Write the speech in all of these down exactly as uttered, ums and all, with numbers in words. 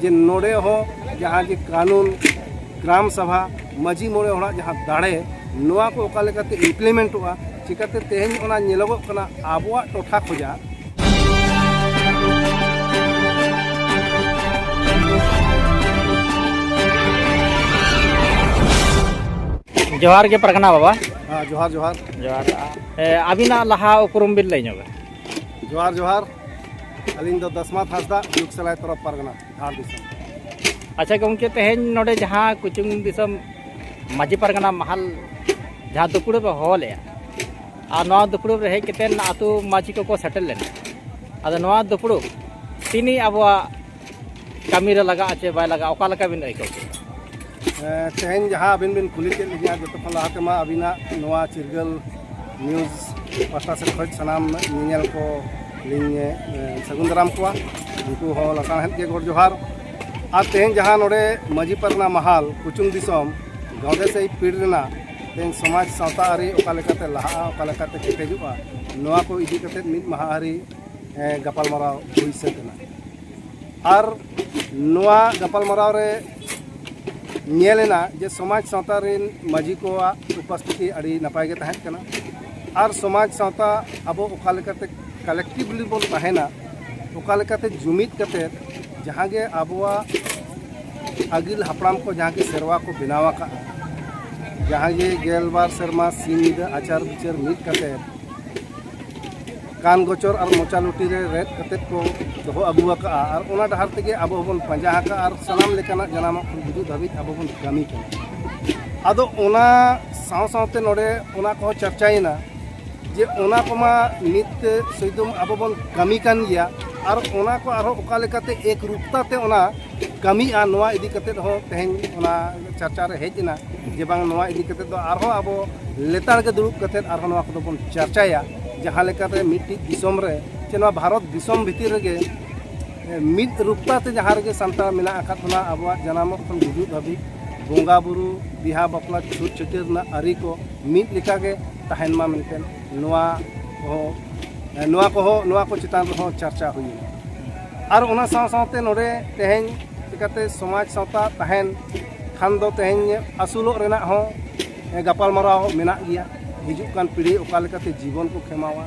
ᱡᱮ ᱱᱚᱰᱮ ᱦᱚᱸ ᱡᱟᱦᱟᱸ ᱡᱮ ᱠᱟᱹᱱᱩᱱ, ᱜᱨᱟᱢ ᱥᱟᱵᱷᱟ, ᱢᱟᱹᱡᱷᱤ ᱢᱚᱬᱮ ᱦᱚᱲᱟᱜ ᱡᱟᱦᱟᱸ ᱫᱟᱲᱮ, ᱱᱚᱣᱟ ᱠᱚ ᱚᱠᱟ ᱞᱮᱠᱟᱛᱮ ᱤᱢᱯᱞᱤᱢᱮᱱᱴᱚᱜᱼᱟ, ᱪᱤᱠᱟᱹᱛᱮ ᱛᱮᱦᱮᱧ ᱚᱱᱟ ᱧᱮᱞᱚᱜᱚᱜ ᱠᱟᱱᱟ ᱟᱵᱚᱣᱟᱜ ᱴᱚᱴᱷᱟ ᱠᱷᱚᱱᱟᱜ᱾ ᱡᱚᱦᱟᱨ ᱜᱮ ᱯᱟᱨᱜᱟᱱᱟ ᱵᱟᱵᱟ᱾ ᱦᱮᱸ, ᱡᱚᱦᱟᱨ, ᱡᱚᱦᱟᱨ᱾ ᱡᱚᱦᱟᱨ᱾ ᱮ, ᱟᱹᱵᱤᱱᱟᱜ ᱞᱟᱦᱟ ᱩᱯᱨᱩᱢ ᱵᱤᱱ ᱞᱟᱹᱭ ᱧᱚᱜᱟ᱾ ᱡᱚᱦᱟᱨ, ᱡᱚᱦᱟᱨ᱾ ᱟᱹᱞᱤᱧ ᱫᱚ ᱫᱟᱥᱢᱟᱛ ᱦᱟᱸᱥᱫᱟ, ᱡᱩᱜᱽ ᱥᱮᱞᱟᱭ ᱛᱚᱨᱚᱯ ᱯᱟᱨᱜᱟᱱᱟ, ᱫᱷᱟᱲ ᱫᱤᱥᱚᱢ᱾ ᱟᱪᱪᱷᱟ ᱜᱚᱢᱠᱮ, ᱛᱮᱦᱮᱧ ᱱᱚᱰᱮ ᱡᱟᱦᱟᱸ ᱠᱩᱪᱩᱝ ᱫᱤᱥᱚᱢ ᱢᱟᱹᱡᱷᱤ ᱯᱟᱨᱜᱟᱱᱟ ᱢᱟᱦᱟᱞ ᱡᱟᱦᱟᱸ ᱫᱩᱯᱲᱩᱵ ᱮ ᱦᱚᱦᱚ ᱞᱮᱜᱼᱟ, ᱟᱨ ᱱᱚᱣᱟ ᱫᱩᱯᱲᱩᱵ ᱨᱮ ᱦᱮᱡ ᱠᱟᱛᱮᱫ ᱟᱹᱛᱩ ᱢᱟᱹᱡᱷᱤ ᱠᱚᱠᱚ ᱥᱮᱴᱮᱨ ᱞᱮᱱᱟ, ᱟᱫᱚ ᱱᱚᱣᱟ ᱫᱩᱯᱲᱩᱵ ᱛᱤᱱᱤ ᱟᱵᱚᱣᱟᱜ ᱠᱟᱹᱢᱤ ᱨᱮ ᱞᱟᱜᱟᱜᱼᱟ ᱪᱮ ᱵᱟᱭ ᱞᱟᱜᱟᱜᱼᱟ, ᱚᱠᱟ ᱞᱮᱠᱟ ᱵᱤᱱ ᱟᱹᱭᱠᱟᱹᱣ ᱠᱮᱫᱟ? ᱮᱸ, ᱛᱮᱦᱮᱧ ᱡᱟᱦᱟᱸ ᱟᱹᱵᱤᱱ ᱵᱤᱱ ᱠᱩᱞᱤ ᱠᱮᱫ ᱞᱤᱧᱟ, ᱡᱚᱛᱚ ᱠᱷᱚᱱ ᱞᱟᱦᱟ ᱛᱮᱢᱟ ᱟᱹᱵᱤᱱᱟᱜ ᱱᱚᱣᱟ ᱪᱤᱨᱜᱟᱹᱞ ᱱᱤᱭᱩᱡᱽ ᱯᱟᱦᱴᱟ ᱥᱮᱫ ᱠᱷᱚᱱ ᱥᱟᱱᱟᱢ ᱧᱮᱧᱮᱞ ᱠᱚ ᱞᱤᱧ, ᱮᱸ, ᱥᱟᱹᱜᱩᱱ ᱫᱟᱨᱟᱢ ᱠᱚᱣᱟ᱾ ᱩᱱᱠᱩ ᱦᱚᱸ ᱞᱟᱥᱟᱬᱦᱮᱫ ᱜᱮ ᱜᱚᱰ ᱡᱚᱦᱟᱨ᱾ ᱟᱨ ᱛᱮᱦᱮᱧ ᱡᱟᱦᱟᱸ ᱱᱚᱰᱮ ᱢᱟᱹᱡᱷᱤ ᱯᱟᱨᱜᱟᱱᱟ ᱢᱟᱦᱟᱞ ᱠᱩᱪᱩᱝ ᱫᱤᱥᱚᱢ ᱜᱟᱶᱫᱮᱥᱟᱹᱭ ᱯᱤᱲ ᱨᱮᱱᱟᱜ ᱛᱮᱦᱮᱧ ᱥᱚᱢᱟᱡᱽ ᱥᱟᱶᱛᱟ ᱟᱹᱨᱤ ᱚᱠᱟ ᱞᱮᱠᱟᱛᱮ ᱞᱟᱦᱟᱜᱼᱟ, ᱚᱠᱟ ᱞᱮᱠᱟᱛᱮ ᱠᱮᱴᱮᱡᱚᱜᱼᱟ, ᱱᱚᱣᱟ ᱠᱚ ᱤᱫᱤ ᱠᱟᱛᱮᱫ ᱢᱤᱫ ᱢᱟᱦᱟ ᱟᱹᱨᱤ, ᱮᱸ, ᱜᱟᱯᱟᱞᱢᱟᱨᱟᱣ ᱦᱩᱭ ᱥᱟᱹᱛ ᱮᱱᱟ᱾ ᱟᱨ ᱱᱚᱣᱟ ᱜᱟᱯᱟᱞᱢᱟᱨᱟᱣ ᱨᱮ ᱧᱮᱞ ᱮᱱᱟ ᱡᱮ ᱥᱚᱢᱟᱡᱽ ᱥᱟᱶᱛᱟ ᱨᱮᱱ ᱢᱟᱹᱡᱷᱤ ᱠᱚᱣᱟᱜ ᱩᱯᱟᱥᱛᱷᱤᱛᱤ ᱟᱹᱰᱤ ᱱᱟᱯᱟᱭ ᱜᱮ ᱛᱟᱦᱮᱸ ᱠᱟᱱᱟ᱾ ᱟᱨ ᱥᱚᱢᱟᱡᱽ ᱥᱟᱶᱛᱟ ᱟᱵᱚ ᱚᱠᱟ ᱞᱮᱠᱟᱛᱮ ᱠᱟᱞᱮᱠᱴᱤᱵᱷᱞᱤ ᱵᱚᱱ ᱛᱟᱦᱮᱱᱟ, ᱚᱠᱟ ᱞᱮᱠᱟᱛᱮ ᱡᱩᱢᱤᱫ ᱠᱟᱛᱮ ᱡᱟᱦᱟᱸ ᱜᱮ ᱟᱵᱚᱣᱟᱜ ᱟᱹᱜᱤᱞ ᱦᱟᱯᱲᱟᱢ ᱠᱚ ᱡᱟᱦᱟᱸ ᱜᱮ ᱥᱮᱨᱣᱟ ᱠᱚ ᱵᱮᱱᱟᱣ ᱟᱠᱟᱫᱼᱟ, ᱡᱟᱦᱟᱸ ᱜᱮ ᱜᱮᱞᱵᱟᱨ ᱥᱮᱨᱢᱟ ᱥᱤᱧ ᱧᱤᱫᱟᱹ ᱟᱪᱟᱨ ᱵᱤᱪᱟᱹᱨ ᱢᱤᱫ ᱠᱟᱛᱮ ᱠᱟᱱ ᱜᱚᱪᱚᱨ ᱟᱨ ᱢᱚᱪᱟ ᱞᱩᱴᱤ ᱨᱮ ᱨᱮᱫ ᱠᱟᱛᱮᱫ ᱠᱚ ᱫᱚᱦᱚ ᱟᱹᱜᱩ ᱟᱠᱟᱫᱼᱟ, ᱟᱨ ᱚᱱᱟ ᱰᱟᱦᱟᱨ ᱛᱮᱜᱮ ᱟᱵᱚ ᱦᱚᱸᱵᱚᱱ ᱯᱟᱸᱡᱟ ᱟᱠᱟᱫᱼᱟ ᱟᱨ ᱥᱟᱱᱟᱢ ᱞᱮᱠᱟᱱᱟᱜ ᱡᱟᱱᱟᱢᱚᱜ ᱠᱷᱚᱱ ᱜᱩᱡᱩᱜ ᱫᱷᱟᱹᱵᱤᱡ ᱟᱵᱚ ᱵᱚᱱ ᱠᱟᱹᱢᱤ ᱠᱟᱱᱟ᱾ ᱟᱫᱚ ᱚᱱᱟ ᱥᱟᱶ ᱥᱟᱶᱛᱮ ᱱᱚᱰᱮ ᱚᱱᱟ ᱠᱚᱦᱚᱸ ᱪᱟᱨᱪᱟᱭᱮᱱᱟ ᱡᱮ ᱚᱱᱟ ᱠᱚᱢᱟ ᱱᱤᱛ ᱥᱩᱭᱫᱩᱢ ᱟᱵᱚ ᱵᱚᱱ ᱠᱟᱹᱢᱤ ᱠᱟᱱ ᱜᱮᱭᱟ, ᱟᱨ ᱚᱱᱟ ᱠᱚ ᱟᱨᱦᱚᱸ ᱚᱠᱟ ᱞᱮᱠᱟᱛᱮ ᱮᱠ ᱨᱩᱯᱛᱟ ᱛᱮ ᱚᱱᱟ ᱠᱟᱹᱢᱤᱜᱼᱟ, ᱱᱚᱣᱟ ᱤᱫᱤ ᱠᱟᱛᱮᱫ ᱦᱚᱸ ᱛᱮᱦᱮᱧ ᱚᱱᱟ ᱪᱟᱨᱪᱟ ᱨᱮ ᱦᱮᱡ ᱮᱱᱟ ᱡᱮ ᱵᱟᱝ ᱱᱚᱣᱟ ᱤᱫᱤ ᱠᱟᱛᱮᱫ ᱫᱚ ᱟᱨᱦᱚᱸ ᱟᱵᱚ ᱞᱮᱛᱟᱲ ᱜᱮ ᱫᱩᱲᱩᱵ ᱠᱟᱛᱮᱫ ᱟᱨᱦᱚᱸ ᱱᱚᱣᱟ ᱠᱚᱫᱚ ᱵᱚᱱ ᱪᱟᱨᱪᱟᱭᱟ, ᱡᱟᱦᱟᱸ ᱞᱮᱠᱟᱛᱮ ᱢᱤᱫᱴᱤᱡ ᱫᱤᱥᱚᱢ ᱨᱮ ᱪᱮ ᱱᱚᱣᱟ ᱵᱷᱟᱨᱚᱛ ᱫᱤᱥᱚᱢ ᱵᱷᱤᱛᱤᱨ ᱨᱮᱜᱮ, ᱮ, ᱢᱤᱫ ᱨᱩᱯᱛᱟ ᱛᱮ ᱡᱟᱦᱟᱸ ᱨᱮᱜᱮ ᱥᱟᱱᱛᱟᱲ ᱢᱮᱱᱟᱜ ᱟᱠᱟᱫ ᱵᱚᱱᱟ, ᱟᱵᱚᱣᱟᱜ ᱡᱟᱱᱟᱢᱚᱜ ᱠᱷᱚᱱ ᱜᱩᱡᱩᱜ ᱫᱷᱟᱹᱵᱤᱡ ᱵᱚᱸᱜᱟ ᱵᱩᱨᱩ, ᱵᱤᱦᱟ ᱵᱟᱯᱞᱟ, ᱪᱷᱩᱛ ᱪᱷᱟᱹᱴᱭᱟᱹᱨ ᱨᱮᱱᱟᱜ ᱟᱹᱨᱤ ᱠᱚ ᱢᱤᱫ ᱞᱮᱠᱟᱜᱮ ᱛᱟᱦᱮᱱ ᱢᱟ ᱢᱮᱱᱛᱮ ᱱᱚᱣᱟ ᱠᱚᱦᱚᱸ, ᱮ, ᱱᱚᱣᱟ ᱠᱚᱦᱚᱸ, ᱱᱚᱣᱟ ᱠᱚ ᱪᱮᱛᱟᱱ ᱨᱮᱦᱚᱸ ᱪᱟᱨᱪᱟ ᱦᱩᱭᱮᱱᱟ᱾ ᱟᱨ ᱚᱱᱟ ᱥᱟᱶ ᱥᱟᱶᱛᱮ ᱱᱚᱰᱮ ᱛᱮᱦᱮᱧ ᱞᱮᱠᱟᱛᱮ ᱥᱚᱢᱟᱡᱽ ᱥᱟᱶᱛᱟ ᱛᱟᱦᱮᱱ ᱠᱷᱟᱱ ᱫᱚ ᱛᱮᱦᱮᱧ ᱟᱹᱥᱩᱞᱚᱜ ᱨᱮᱱᱟᱜ ᱦᱚᱸ ᱜᱟᱯᱟᱞᱢᱟᱨᱟᱣ ᱢᱮᱱᱟᱜ ᱜᱮᱭᱟ᱾ ᱦᱤᱡᱩᱜ ᱠᱟᱱ ᱯᱤᱲᱦᱤ ᱚᱠᱟ ᱞᱮᱠᱟᱛᱮ ᱡᱤᱵᱚᱱ ᱠᱚ ᱠᱷᱮᱢᱟᱣᱟ,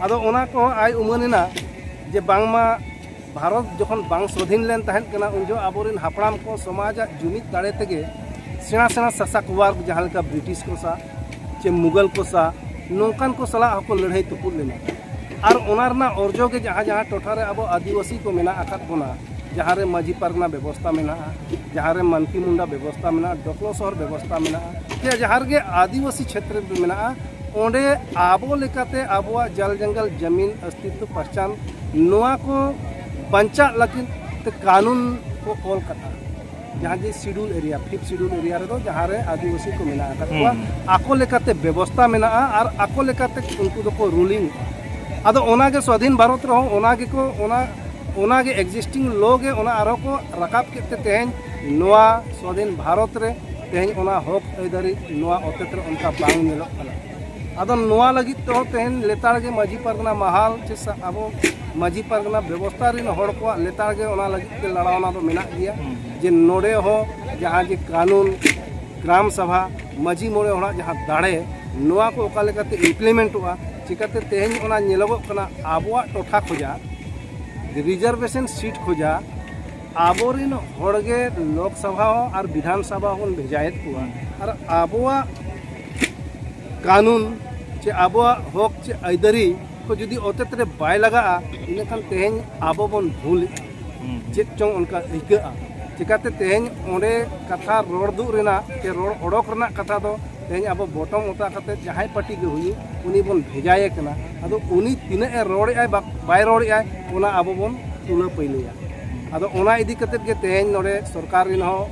ᱟᱫᱚ ᱚᱱᱟ ᱠᱚᱦᱚᱸ ᱟᱭ ᱩᱢᱟᱹᱱ ᱮᱱᱟ ᱡᱮ ᱵᱟᱝᱢᱟ ᱵᱷᱟᱨᱚᱛ ᱡᱚᱠᱷᱚᱱ ᱵᱟᱝ ᱥᱣᱟᱫᱷᱤᱱ ᱞᱮᱱ ᱛᱟᱦᱮᱸᱫ ᱠᱟᱱᱟ, ᱩᱱ ᱡᱚᱦᱚᱜ ᱟᱵᱚᱨᱮᱱ ᱦᱟᱯᱲᱟᱢ ᱠᱚ ᱥᱚᱢᱟᱡᱟᱜ ᱡᱩᱢᱤᱫ ᱫᱟᱲᱮ ᱛᱮᱜᱮ ᱥᱮᱬᱟ ᱥᱮᱬᱟ ᱥᱟᱥᱟᱠ ᱣᱟᱨᱜ, ᱡᱟᱦᱟᱸ ᱞᱮᱠᱟ ᱵᱨᱤᱴᱤᱥ ᱠᱚ ᱥᱟᱶ ᱪᱮ ᱢᱩᱜᱟᱞ ᱠᱚ ᱥᱟᱶ, ᱱᱚᱝᱠᱟᱱ ᱠᱚ ᱥᱟᱞᱟᱜ ᱦᱚᱸᱠᱚ ᱞᱟᱹᱲᱦᱟᱹᱭ ᱛᱩᱯᱩᱫ ᱞᱮᱱᱟ᱾ ᱟᱨ ᱚᱱᱟ ᱨᱮᱱᱟᱜ ᱚᱨᱡᱚ ᱜᱮ ᱡᱟᱦᱟᱸ ᱡᱟᱦᱟᱸ ᱴᱚᱴᱷᱟ ᱨᱮ ᱟᱵᱚ ᱟᱹᱫᱤᱵᱟᱹᱥᱤ ᱠᱚ ᱢᱮᱱᱟᱜ ᱟᱠᱟᱫ ᱵᱚᱱᱟ, ᱡᱟᱦᱟᱸ ᱨᱮ ᱢᱟᱹᱡᱷᱤ ᱯᱟᱨᱜᱟᱱᱟ ᱵᱮᱵᱚᱥᱛᱷᱟ ᱢᱮᱱᱟᱜᱼᱟ, ᱡᱟᱦᱟᱸ ᱨᱮ ᱢᱟᱱᱠᱤ ᱢᱩᱱᱰᱟ ᱵᱮᱵᱚᱥᱛᱷᱟ ᱢᱮᱱᱟᱜᱼᱟ, ᱰᱚᱠᱞᱚ ᱥᱚᱦᱚᱨ ᱵᱮᱵᱚᱥᱛᱷᱟ ᱢᱮᱱᱟᱜᱼᱟ, ᱪᱮ ᱡᱟᱦᱟᱸ ᱨᱮᱜᱮ ᱟᱹᱫᱤᱵᱟᱹᱥᱤ ᱪᱷᱮᱛᱨᱚ ᱢᱮᱱᱟᱜᱼᱟ, ᱚᱸᱰᱮ ᱟᱵᱚ ᱞᱮᱠᱟᱛᱮ ᱟᱵᱚᱣᱟᱜ ᱡᱟᱞ ᱡᱟᱝᱜᱟᱞ ᱡᱟᱢᱤᱱ ᱚᱥᱛᱤᱛᱣ ᱯᱟᱦᱪᱟᱱ, ᱱᱚᱣᱟ ᱠᱚ ᱵᱟᱧᱪᱟᱜ ᱞᱟᱹᱜᱤᱫ ᱛᱮ ᱠᱟᱹᱱᱩᱱ ᱠᱚ ᱚᱞ ᱠᱟᱫᱟ᱾ ᱡᱟᱦᱟᱸ ᱡᱮ schedule area, fifth schedule area ᱨᱮᱫᱚ ᱡᱟᱦᱟᱸ ᱨᱮ ᱟᱹᱫᱤᱵᱟᱹᱥᱤ ᱠᱚ ᱢᱮᱱᱟᱜ ᱟᱠᱟᱫ ᱠᱚᱣᱟ, ᱦᱩᱸ᱾ ᱟᱠᱚ ᱞᱮᱠᱟᱛᱮ ᱵᱮᱵᱚᱥᱛᱟ ᱢᱮᱱᱟᱜᱼᱟ ᱟᱨ ᱟᱠᱚ ᱞᱮᱠᱟᱛᱮ ᱩᱱᱠᱩ ᱫᱚᱠᱚ ᱨᱩᱞᱤᱝ᱾ ᱟᱫᱚ ᱚᱱᱟᱜᱮ ᱥᱣᱟᱫᱷᱤᱱ ᱵᱷᱟᱨᱚᱛ ᱨᱮᱦᱚᱸ ᱚᱱᱟ ᱜᱮᱠᱚ, ᱚᱱᱟ, ᱚᱱᱟᱜᱮ ᱮᱠᱡᱤᱥᱴᱤᱝ ᱞᱚ ᱜᱮ ᱚᱱᱟ ᱟᱨᱦᱚᱸ ᱠᱚ ᱨᱟᱠᱟᱵ ᱠᱮᱫ ᱛᱮ ᱛᱮᱦᱮᱧ ᱱᱚᱣᱟ ᱥᱣᱟᱫᱷᱤᱱ ᱵᱷᱟᱨᱚᱛ ᱨᱮ ᱛᱮᱦᱮᱧ ᱚᱱᱟ ᱦᱚᱠ ᱟᱹᱭᱫᱟᱹᱨᱤ ᱱᱚᱣᱟ ᱚᱛᱮᱛ ᱨᱮ ᱚᱱᱠᱟ ᱵᱟᱝ ᱧᱮᱞᱚᱜ ᱠᱟᱱᱟ᱾ ᱟᱫᱚ ᱱᱚᱣᱟ ᱞᱟᱹᱜᱤᱫ ᱛᱮᱦᱚᱸ ᱛᱮᱦᱮᱧ ᱞᱮᱛᱟᱲ ᱜᱮ ᱢᱟᱹᱡᱷᱤ ᱯᱟᱨᱜᱟᱱᱟ ᱢᱟᱦᱟᱞ ᱪᱮ ᱥᱟ-, ᱟᱵᱚ ᱢᱟᱹᱡᱷᱤ ᱯᱟᱨᱜᱟᱱᱟ ᱵᱮᱵᱚᱥᱛᱷᱟ ᱨᱮᱱ ᱦᱚᱲ ᱠᱚᱣᱟᱜ ᱞᱮᱛᱟᱲ ᱜᱮ ᱚᱱᱟ ᱞᱟᱹᱜᱤᱫ ᱛᱮ ᱞᱟᱲᱟᱣᱱᱟ ᱫᱚ ᱢᱮᱱᱟᱜ ᱜᱮᱭᱟ, ᱦᱩᱸ᱾ ᱡᱮ ᱱᱚᱰᱮ ᱦᱚᱸ ᱡᱟᱦᱟᱸ ᱡᱮ ᱠᱟᱹᱱᱩᱱ, ᱜᱨᱟᱢ ᱥᱟᱵᱷᱟ, ᱢᱟᱹᱡᱷᱤ ᱢᱚᱬᱮ ᱦᱚᱲᱟᱜ ᱡᱟᱦᱟᱸ ᱫᱟᱲᱮ, ᱱᱚᱣᱟ ᱠᱚ ᱚᱠᱟ ᱞᱮᱠᱟᱛᱮ ᱤᱢᱯᱞᱤᱢᱮᱱᱴᱚᱜᱼᱟ, ᱪᱤᱠᱟᱹᱛᱮ ᱛᱮᱦᱮᱧ ᱚᱱᱟ ᱧᱮᱞᱚᱜᱚᱜ ᱠᱟᱱᱟ ᱟᱵᱚᱣᱟᱜ ᱴᱚᱴᱷᱟ ᱠᱷᱚᱡᱟᱜ, ᱨᱤᱡᱟᱨᱵᱷᱮᱥᱚᱱ ᱥᱤᱴ ᱠᱷᱚᱡᱟᱜ ᱟᱵᱚᱨᱮᱱ ᱦᱚᱲᱜᱮ ᱞᱳᱠᱥᱚᱵᱷᱟ ᱦᱚᱸ ᱟᱨ ᱵᱤᱫᱷᱟᱱ ᱥᱚᱵᱷᱟ ᱦᱚᱸᱵᱚᱱ ᱵᱷᱮᱡᱟᱭᱮᱫ ᱠᱚᱣᱟ᱾ ᱟᱨ ᱟᱵᱚᱣᱟᱜ ᱠᱟᱹᱱᱩᱱ ᱪᱮ ᱟᱵᱚᱣᱟᱜ ᱦᱚᱠ ᱪᱮ ᱟᱹᱭᱫᱟᱹᱨᱤ ᱠᱚ ᱡᱩᱫᱤ ᱚᱛᱮᱛ ᱨᱮ ᱵᱟᱭ ᱞᱟᱜᱟᱜᱼᱟ, ᱤᱱᱟᱹᱠᱷᱟᱱ ᱛᱮᱦᱮᱧ ᱟᱵᱚ ᱵᱚᱱ ᱵᱷᱩᱞᱮᱫᱼᱟ᱾ ᱦᱩᱸ᱾ ᱪᱮᱫ ᱪᱚᱝ ᱚᱱᱠᱟ ᱟᱹᱭᱠᱟᱹᱜᱼᱟ᱾ ᱪᱤᱠᱟᱹᱛᱮ ᱛᱮᱦᱮᱧ ᱚᱸᱰᱮ ᱠᱟᱛᱷᱟ ᱨᱚᱲ ᱫᱩᱜ ᱨᱮᱱᱟᱜ ᱪᱮ ᱨᱚᱲ ᱚᱰᱚᱠ ᱨᱮᱱᱟᱜ ᱠᱟᱛᱷᱟ ᱫᱚ ᱛᱮᱦᱮᱧ ᱟᱵᱚ ᱵᱚᱴᱚᱢ ᱚᱛᱟ ᱠᱟᱛᱮ ᱡᱟᱦᱟᱸᱭ ᱯᱟᱨᱴᱤ ᱜᱮ ᱦᱩᱭᱩᱜ, ᱩᱱᱤ ᱵᱚᱱ ᱵᱷᱮᱡᱟᱭᱮ ᱠᱟᱱᱟ᱾ ᱟᱫᱚ ᱩᱱᱤ ᱛᱤᱱᱟᱹᱜ ᱮ ᱨᱚᱲᱮᱫᱼᱟᱭ ᱵᱟ-, ᱵᱟᱭ ᱨᱚᱲᱮᱫᱼᱟᱭ, ᱚᱱᱟ ᱟᱵᱚ ᱵᱚᱱ ᱛᱩᱞᱟᱹ ᱯᱟᱹᱭᱞᱟᱹᱭᱟ᱾ ᱟᱫᱚ ᱚᱱᱟ ᱤᱫᱤ ᱠᱟᱛᱮ ᱜᱮ ᱛᱮᱦᱮᱧ ᱱᱚᱰᱮ ᱥᱚᱨᱠᱟᱨ ᱨᱮᱱ ᱦᱚᱸ,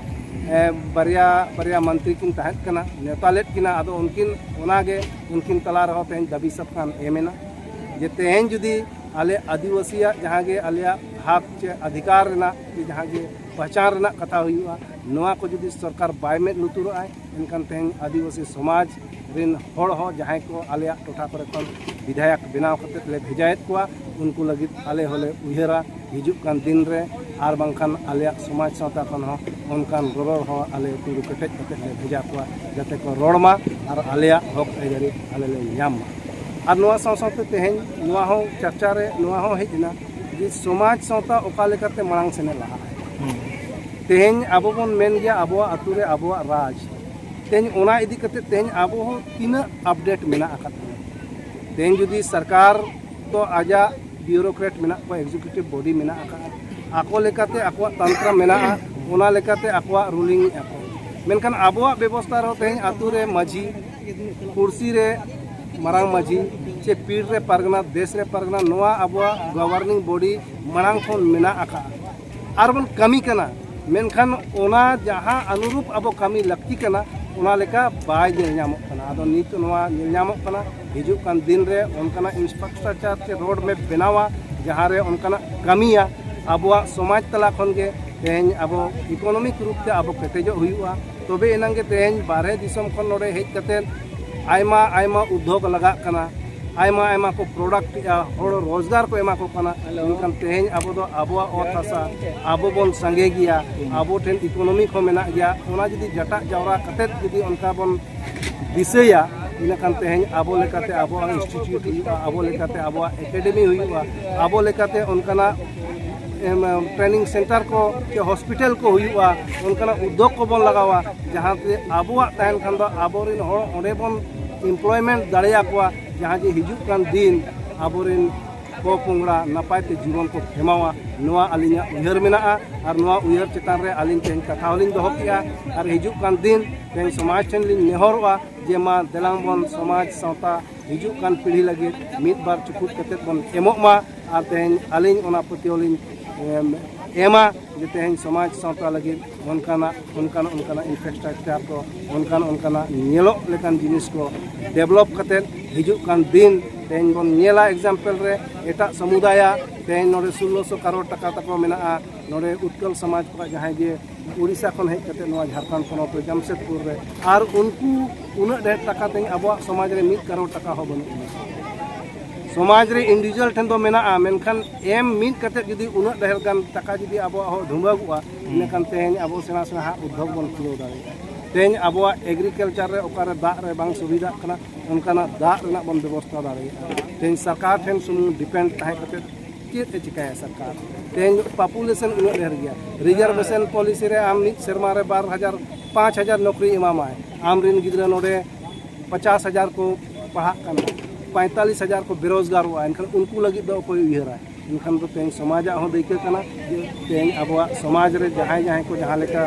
ᱮ, ᱵᱟᱨᱭᱟ, ᱵᱟᱨᱭᱟ ᱢᱚᱱᱛᱨᱤ ᱠᱤᱱ ᱛᱟᱦᱮᱸ ᱠᱟᱱᱟ, ᱱᱮᱣᱛᱟ ᱞᱮᱫ ᱠᱤᱱᱟ᱾ ᱟᱫᱚ ᱩᱱᱠᱤᱱ ᱚᱱᱟᱜᱮ ᱩᱱᱠᱤᱱ ᱛᱟᱞᱟ ᱨᱮᱦᱚᱸ ᱛᱮᱦᱮᱧ ᱫᱟᱹᱵᱤ ᱥᱟᱯᱠᱟᱢ ᱮᱢ ᱮᱱᱟ ᱡᱮ ᱛᱮᱦᱮᱧ ᱡᱩᱫᱤ ᱟᱞᱮ ᱟᱹᱫᱤᱵᱟᱹᱥᱤᱭᱟᱜ ᱡᱟᱦᱟᱸ ᱜᱮ ᱟᱞᱮᱭᱟᱜ ᱦᱟᱠ ᱪᱮ ᱚᱫᱷᱤᱠᱟᱨ ᱨᱮᱱᱟᱜ ᱪᱮ ᱡᱟᱦᱟᱸ ᱜᱮ ᱯᱟᱦᱪᱟᱱ ᱨᱮᱱᱟᱜ ᱠᱟᱛᱷᱟ ᱦᱩᱭᱩᱜᱼᱟ, ᱱᱚᱣᱟ ᱠᱚ ᱡᱩᱫᱤ ᱥᱚᱨᱠᱟᱨ ᱵᱟᱭ ᱢᱮᱫ ᱞᱩᱛᱩᱨᱚᱜᱼᱟᱭ, ᱮᱱᱠᱷᱟᱱ ᱛᱮᱦᱮᱧ ᱟᱹᱫᱤᱵᱟᱹᱥᱤ ᱥᱚᱢᱟᱡᱽ ᱨᱮᱱ ᱦᱚᱲ ᱦᱚᱸ ᱡᱟᱦᱟᱸᱭ ᱠᱚ ᱟᱞᱮᱭᱟᱜ ᱴᱚᱴᱷᱟ ᱠᱚᱨᱮ ᱠᱷᱚᱱ ᱵᱤᱫᱷᱟᱭᱚᱠ ᱵᱮᱱᱟᱣ ᱠᱟᱛᱮ ᱞᱮ ᱵᱷᱮᱡᱟᱭᱮᱫ ᱠᱚᱣᱟ, ᱩᱱᱠᱩ ᱞᱟᱹᱜᱤᱫ ᱟᱞᱮ ᱦᱚᱸᱞᱮ ᱩᱭᱦᱟᱹᱨᱟ ᱦᱤᱡᱩᱜ ᱠᱟᱱ ᱫᱤᱱ ᱨᱮ ᱟᱨ ᱵᱟᱝᱠᱷᱟᱱ ᱟᱞᱮᱭᱟᱜ ᱥᱚᱢᱟᱡᱽ ᱥᱟᱶᱛᱟ ᱠᱷᱚᱱ ᱦᱚᱸ ᱚᱱᱠᱟᱱ ᱨᱚᱨᱚᱲ ᱦᱚᱲ ᱟᱞᱮ ᱛᱤᱸᱜᱩ ᱠᱮᱴᱮᱡ ᱠᱟᱛᱮ ᱞᱮ ᱵᱷᱮᱡᱟ ᱠᱚᱣᱟ, ᱡᱟᱛᱮ ᱠᱚ ᱨᱚᱲ ᱢᱟ ᱟᱨ ᱟᱞᱮᱭᱟᱜ ᱦᱚᱠ ᱟᱹᱭᱫᱟᱹᱨᱤ ᱟᱞᱮ ᱞᱮ ᱧᱟᱢ ᱢᱟ᱾ ᱟᱨ ᱱᱚᱣᱟ ᱥᱟᱶ ᱥᱟᱶᱛᱮ ᱛᱮᱦᱮᱧ ᱱᱚᱣᱟ ᱦᱚᱸ ᱪᱟᱨᱪᱟ ᱨᱮ ᱱᱚᱣᱟ ᱦᱚᱸ ᱦᱮᱡ ᱮᱱᱟ ᱡᱮ ᱥᱚᱢᱟᱡᱽ ᱥᱟᱶᱛᱟ ᱚᱠᱟ ᱞᱮᱠᱟᱛᱮ ᱢᱟᱲᱟᱝ ᱥᱮᱱ ᱮ ᱞᱟᱦᱟᱜᱼᱟ᱾ ᱛᱮᱦᱮᱧ ᱟᱵᱚ ᱵᱚᱱ ᱢᱮᱱ ᱜᱮᱭᱟ ᱟᱵᱚᱣᱟᱜ ᱟᱹᱛᱩ ᱨᱮ ᱟᱵᱚᱣᱟᱜ ᱨᱟᱡᱽ, ᱛᱮᱦᱮᱧ ᱚᱱᱟ ᱤᱫᱤ ᱠᱟᱛᱮ ᱛᱮᱦᱮᱧ ᱟᱵᱚ ᱦᱚᱸ ᱛᱤᱱᱟᱹᱜ ᱟᱯᱰᱮᱴ ᱢᱮᱱᱟᱜ ᱟᱠᱟᱫ ᱵᱚᱱᱟ? ᱛᱮᱦᱮᱧ ᱡᱩᱫᱤ ᱥᱚᱨᱠᱟᱨ ᱫᱚ ᱟᱡᱟᱜ ᱵᱤᱭᱩᱨᱳᱠᱨᱮᱴ ᱢᱮᱱᱟᱜ ᱠᱚᱣᱟ, ᱮᱠᱡᱤᱠᱤᱭᱩᱴᱤᱵᱷ ᱵᱚᱰᱤ ᱢᱮᱱᱟᱜ ᱟᱠᱟᱫᱼᱟ, ᱟᱠᱚ ᱞᱮᱠᱟᱛᱮ ᱟᱠᱚᱣᱟᱜ ᱛᱟᱱᱛᱨᱟ ᱢᱮᱱᱟᱜᱼᱟ, ᱚᱱᱟ ᱞᱮᱠᱟᱛᱮ ᱟᱠᱚᱣᱟᱜ ᱨᱩᱞᱤᱝ ᱮᱫᱼᱟ ᱠᱚ᱾ ᱢᱮᱱᱠᱷᱟᱱ ᱟᱵᱚᱣᱟᱜ ᱵᱮᱵᱚᱥᱛᱷᱟ ᱨᱮᱦᱚᱸ ᱛᱮᱦᱮᱧ ᱟᱹᱛᱩ ᱨᱮ ᱢᱟᱹᱡᱷᱤ, ᱯᱩᱲᱥᱤ ᱨᱮ ᱢᱟᱨᱟᱝ ᱢᱟᱹᱡᱷᱤ, ᱪᱮ ᱯᱤᱲ ᱨᱮ ᱯᱟᱨᱜᱟᱱᱟ, ᱫᱮᱥ ᱨᱮ ᱯᱟᱨᱜᱟᱱᱟ, ᱱᱚᱣᱟ ᱟᱵᱚᱣᱟᱜ ᱜᱚᱵᱷᱚᱨᱱᱤᱝ ᱵᱚᱰᱤ ᱢᱟᱲᱟᱝ ᱠᱷᱚᱱ ᱢᱮᱱᱟᱜ ᱟᱠᱟᱫᱼᱟ᱾ ᱟᱨ ᱵᱚᱱ ᱠᱟᱹᱢᱤ ᱠᱟᱱᱟ, ᱢᱮᱱᱠᱷᱟᱱ ᱚᱱᱟ ᱡᱟᱦᱟᱸ ᱚᱱᱩᱨᱩᱯ ᱟᱵᱚ ᱠᱟᱹᱢᱤ ᱞᱟᱹᱠᱛᱤ ᱠᱟᱱᱟ, ᱚᱱᱟ ᱞᱮᱠᱟ ᱵᱟᱭ ᱧᱮᱞ ᱧᱟᱢᱚᱜ ᱠᱟᱱᱟ᱾ ᱟᱫᱚ ᱱᱤᱛ ᱱᱚᱣᱟ ᱧᱮᱞ ᱧᱟᱢᱚᱜ ᱠᱟᱱᱟ, ᱦᱤᱡᱩᱜ ᱠᱟᱱ ᱫᱤᱱ ᱨᱮ ᱚᱱᱠᱟᱱᱟᱜ ᱤᱱᱯᱷᱨᱟᱥᱴᱨᱟᱠᱪᱟᱨ ᱪᱮ ᱨᱳᱰ ᱢᱮᱯ ᱵᱮᱱᱟᱣᱟ, ᱡᱟᱦᱟᱸ ᱨᱮ ᱚᱱᱠᱟᱱᱟᱜ ᱠᱟᱹᱢᱤᱭᱟ, ᱟᱵᱚᱣᱟᱜ ᱥᱚᱢᱟᱡᱽ ᱛᱟᱞᱟ ᱠᱷᱚᱱ ᱜᱮ ᱛᱮᱦᱮᱧ ᱟᱵᱚ ᱤᱠᱳᱱᱚᱢᱤᱠ ᱨᱩᱯ ᱛᱮ ᱟᱵᱚ ᱠᱮᱴᱮᱡᱚᱜ ᱦᱩᱭᱩᱜᱼᱟ᱾ ᱛᱚᱵᱮ ᱮᱱᱟᱝ ᱜᱮ ᱛᱮᱦᱮᱧ ᱵᱟᱨᱦᱮ ᱫᱤᱥᱚᱢ ᱠᱷᱚᱱ ᱱᱚᱰᱮ ᱦᱮᱡ ᱠᱟᱛᱮᱫ ᱟᱭᱢᱟ ᱟᱭᱢᱟ ᱩᱫᱽᱫᱳᱜᱽ ᱞᱟᱜᱟᱜ ᱠᱟᱱᱟ, ᱟᱭᱢᱟ ᱟᱭᱢᱟ ᱠᱚ ᱯᱨᱚᱰᱟᱠᱴ ᱮᱜᱼᱟ, ᱦᱚᱲ ᱨᱳᱡᱽᱜᱟᱨ ᱠᱚ ᱮᱢᱟ ᱠᱚ ᱠᱟᱱᱟ᱾ ᱢᱮᱱᱠᱷᱟᱱ ᱛᱮᱦᱮᱧ ᱟᱵᱚ ᱫᱚ ᱟᱵᱚᱣᱟᱜ ᱚᱛ ᱦᱟᱥᱟ, ᱟᱵᱚ ᱵᱚᱱ ᱥᱟᱸᱜᱮ ᱜᱮᱭᱟ, ᱟᱵᱚ ᱴᱷᱮᱱ ᱤᱠᱳᱱᱚᱢᱤ ᱦᱚᱸ ᱢᱮᱱᱟᱜ ᱜᱮᱭᱟ, ᱚᱱᱟ ᱡᱩᱫᱤ ᱡᱟᱴᱟᱜ ᱡᱟᱣᱨᱟ ᱠᱟᱛᱮᱫ ᱡᱩᱫᱤ ᱚᱱᱠᱟ ᱵᱚᱱ ᱫᱤᱥᱟᱹᱭᱟ, ᱤᱱᱟᱹᱠᱷᱟᱱ ᱛᱮᱦᱮᱧ ᱟᱵᱚ ᱞᱮᱠᱟᱛᱮ ᱟᱵᱚᱣᱟᱜ ᱤᱱᱥᱴᱤᱴᱭᱩᱴ ᱦᱩᱭᱩᱜᱼᱟ, ᱟᱵᱚ ᱞᱮᱠᱟᱛᱮ ᱟᱵᱚᱣᱟᱜ ᱮᱠᱟᱰᱮᱢᱤ ᱦᱩᱭᱩᱜᱼᱟ, ᱟᱵᱚ ᱞᱮᱠᱟᱛᱮ ᱚᱱᱠᱟᱱᱟᱜ ᱴᱨᱮᱱᱤᱝ ᱥᱮᱱᱴᱟᱨ ᱠᱚ ᱪᱮ ᱦᱚᱥᱯᱤᱴᱟᱞ ᱠᱚ ᱦᱩᱭᱩᱜᱼᱟ, ᱚᱱᱠᱟᱱᱟᱜ ᱩᱫᱽᱫᱳᱜᱽ ᱠᱚᱵᱚᱱ ᱞᱟᱜᱟᱣᱟ, ᱡᱟᱦᱟᱸᱛᱮ ᱟᱵᱚᱣᱟᱜ ᱛᱟᱦᱮᱱ ᱠᱷᱟᱱ ᱫᱚ ᱟᱵᱚᱨᱮᱱ ᱦᱚᱲ ᱚᱸᱰᱮ ᱵᱚᱱ ᱮᱢᱯᱞᱚᱭᱢᱮᱱᱴ ᱫᱟᱲᱮᱭᱟᱠᱚᱣᱟ, ᱡᱟᱦᱟᱸ ᱡᱮ ᱦᱤᱡᱩᱜ ᱠᱟᱱ ᱫᱤᱱ ᱟᱵᱚᱨᱮᱱ ᱯᱚᱼᱯᱚᱝᱲᱟ ᱱᱟᱯᱟᱭ ᱛᱮ ᱡᱤᱵᱚᱱ ᱠᱚ ᱠᱷᱮᱢᱟᱣᱟ᱾ ᱱᱚᱣᱟ ᱟᱹᱞᱤᱧᱟᱜ ᱩᱭᱦᱟᱹᱨ ᱢᱮᱱᱟᱜᱼᱟ ᱟᱨ ᱱᱚᱣᱟ ᱩᱭᱦᱟᱹᱨ ᱪᱮᱛᱟᱱ ᱨᱮ ᱟᱹᱞᱤᱧ ᱛᱮᱦᱮᱧ ᱠᱟᱛᱷᱟ ᱦᱚᱸᱞᱤᱧ ᱫᱚᱦᱚ ᱠᱮᱜᱼᱟ᱾ ᱟᱨ ᱦᱤᱡᱩᱜ ᱠᱟᱱ ᱫᱤᱱ ᱛᱮᱦᱮᱧ ᱥᱚᱢᱟᱡᱽ ᱴᱷᱮᱱ ᱞᱤᱧ ᱱᱮᱦᱚᱨᱚᱜᱼᱟ ᱡᱮ ᱢᱟ ᱫᱮᱞᱟᱝ ᱵᱚᱱ ᱥᱚᱢᱟᱡᱽ ᱥᱟᱶᱛᱟ ᱦᱤᱡᱩᱜ ᱠᱟᱱ ᱯᱤᱲᱦᱤ ᱞᱟᱹᱜᱤᱫ ᱢᱤᱫ ᱵᱟᱨ ᱪᱩᱯᱩᱫ ᱠᱟᱛᱮᱫ ᱵᱚᱱ ᱮᱢᱚᱜ ᱢᱟ᱾ ᱟᱨ ᱛᱮᱦᱮᱧ ᱟᱹᱞᱤᱧ ᱚᱱᱟ ᱯᱟᱹᱛᱭᱟᱹᱣ ᱞᱤᱧ ᱮᱢᱟ ᱡᱮ ᱛᱮᱦᱮᱧ ᱥᱚᱢᱟᱡᱽ ᱥᱟᱶᱛᱟ ᱞᱟᱹᱜᱤᱫ ᱚᱱᱠᱟᱱᱟᱜ ᱚᱱᱠᱟᱱ ᱚᱱᱠᱟᱱᱟᱜ ᱤᱱᱯᱷᱨᱟᱥᱴᱨᱟᱠᱪᱟᱨ ᱠᱚ, ᱚᱱᱠᱟᱱ ᱚᱱᱠᱟᱱᱟᱜ ᱧᱮᱞᱚᱜ ᱞᱮᱠᱟᱱ ᱡᱤᱱᱤᱥ ᱠᱚ ᱰᱮᱵᱷᱞᱚᱯ ᱠᱟᱛᱮᱫ ᱦᱤᱡᱩᱜ ᱠᱟᱱ ᱫᱤᱱ ᱛᱮᱦᱮᱧ ᱵᱚᱱ ᱧᱮᱞᱟ᱾ ᱮᱠᱡᱟᱢᱯᱮᱞ ᱨᱮ ᱮᱴᱟᱜ ᱥᱚᱢᱩᱫᱟᱭᱟ ᱛᱮᱦᱮᱧ ᱱᱚᱰᱮ ᱥᱳᱞᱞᱳᱥᱚ ᱠᱟᱨᱳᱲ ᱴᱟᱠᱟ ᱛᱟᱠᱚ ᱢᱮᱱᱟᱜᱼᱟ, ᱱᱚᱰᱮ ᱩᱛᱠᱚᱞ ᱥᱚᱢᱟᱡᱽ ᱠᱷᱚᱱᱟᱜ ᱡᱟᱦᱟᱸᱭ ᱡᱮ ᱩᱲᱤᱥᱥᱟ ᱠᱷᱚᱱ ᱦᱮᱡ ᱠᱟᱛᱮ ᱱᱚᱣᱟ ᱡᱷᱟᱲᱠᱷᱚᱸᱰ ᱯᱚᱱᱚᱛ ᱨᱮ ᱡᱟᱢᱥᱮᱫᱽᱯᱩᱨ ᱨᱮ, ᱟᱨ ᱩᱱᱠᱩ ᱩᱱᱟᱹᱜ ᱰᱷᱮᱨ ᱴᱟᱠᱟ ᱛᱮᱦᱮᱧ ᱟᱵᱚᱣᱟᱜ ᱥᱚᱢᱟᱡᱽ ᱨᱮ ᱢᱤᱫ ᱠᱟᱨᱳᱲ ᱴᱟᱠᱟ ᱦᱚᱸ ᱵᱟᱹᱱᱩᱜ ᱟᱹᱱᱤᱡ᱾ ᱥᱚᱢᱟᱡᱽ ᱨᱮ ᱤᱱᱰᱤᱵᱷᱤᱡᱩᱣᱟᱞ ᱴᱷᱮᱱ ᱫᱚ ᱢᱮᱱᱟᱜᱼᱟ, ᱢᱮᱱᱠᱷᱟᱱ ᱮᱢ ᱢᱤᱫ ᱠᱟᱛᱮ ᱡᱩᱫᱤ ᱩᱱᱟᱹᱜ ᱰᱷᱮᱨ ᱜᱟᱱ ᱴᱟᱠᱟ ᱡᱩᱫᱤ ᱟᱵᱚᱣᱟᱜ ᱦᱚᱸ ᱰᱷᱩᱸᱵᱟᱹᱜᱚᱜᱼᱟ, ᱤᱱᱟᱹᱠᱷᱟᱱ ᱛᱮᱦᱮᱧ ᱟᱵᱚ ᱥᱮᱬᱟ ᱥᱮᱬᱟ ᱦᱟᱸᱜ ᱩᱫᱽᱫᱳᱜᱽ ᱵᱚᱱ ᱠᱷᱩᱞᱟᱹᱣ ᱫᱟᱲᱮᱭᱟᱜᱼᱟ᱾ ᱛᱮᱦᱮᱧ ᱟᱵᱚᱣᱟᱜ ᱮᱜᱽᱨᱤᱠᱟᱞᱪᱟᱨ ᱨᱮ ᱚᱠᱟᱨᱮ ᱫᱟᱜ ᱨᱮ ᱵᱟᱝ ᱥᱩᱵᱤᱫᱷᱟᱜ ᱠᱟᱱᱟ, ᱚᱱᱠᱟᱱᱟᱜ ᱫᱟᱜ ᱨᱮᱱᱟᱜ ᱵᱚᱱ ᱵᱮᱵᱚᱥᱛᱷᱟ ᱫᱟᱲᱮᱭᱟᱜᱼᱟ᱾ ᱛᱮᱦᱮᱧ ᱥᱚᱨᱠᱟᱨ ᱴᱷᱮᱱ ᱥᱩᱢᱩᱝ ᱰᱤᱯᱮᱱᱰ ᱛᱟᱦᱮᱸ ᱠᱟᱛᱮ ᱪᱮᱫ ᱮ ᱪᱤᱠᱟᱹᱭᱟ ᱥᱚᱨᱠᱟᱨ? ᱛᱮᱦᱮᱧ ᱯᱚᱯᱩᱞᱮᱥᱚᱱ ᱩᱱᱟᱹᱜ ᱰᱷᱮᱨ ᱜᱮᱭᱟ, ᱨᱤᱡᱟᱨᱵᱷᱮᱥᱚᱱ ᱯᱚᱞᱤᱥᱤ ᱨᱮ ᱟᱢ ᱢᱤᱫ ᱥᱮᱨᱢᱟ ᱨᱮ ᱵᱟᱨ ᱦᱟᱡᱟᱨ, ᱯᱟᱸᱪ ᱦᱟᱡᱟᱨ ᱱᱚᱠᱨᱤ ᱮᱢᱟᱢᱟᱭ, ᱟᱢ ᱨᱮᱱ ᱜᱤᱫᱽᱨᱟᱹ ᱱᱚᱰᱮ ᱯᱚᱪᱟᱥ ᱦᱟᱡᱟᱨ ᱠᱚ ᱯᱟᱲᱦᱟᱜ ᱠᱟᱱᱟ, ᱯᱚᱸᱭᱛᱟᱞᱤᱥ ᱦᱟᱡᱟᱨ ᱠᱚ ᱵᱮᱨᱳᱡᱽᱜᱟᱨᱚᱜᱼᱟ, ᱮᱱᱠᱷᱟᱱ ᱩᱱᱠᱩ ᱞᱟᱹᱜᱤᱫ ᱫᱚ ᱚᱠᱚᱭ ᱩᱭᱦᱟᱹᱨᱟᱭ? ᱮᱱᱠᱷᱟᱱ ᱫᱚ ᱛᱮᱦᱮᱧ ᱥᱚᱢᱟᱡᱟᱜ ᱦᱚᱸ ᱫᱟᱹᱭᱠᱟᱹ ᱠᱟᱱᱟ ᱡᱮ ᱛᱮᱦᱮᱧ ᱟᱵᱚᱣᱟᱜ ᱥᱚᱢᱟᱡᱽ ᱨᱮ ᱡᱟᱦᱟᱸᱭ ᱡᱟᱦᱟᱸᱭ ᱠᱚ ᱡᱟᱦᱟᱸ ᱞᱮᱠᱟ,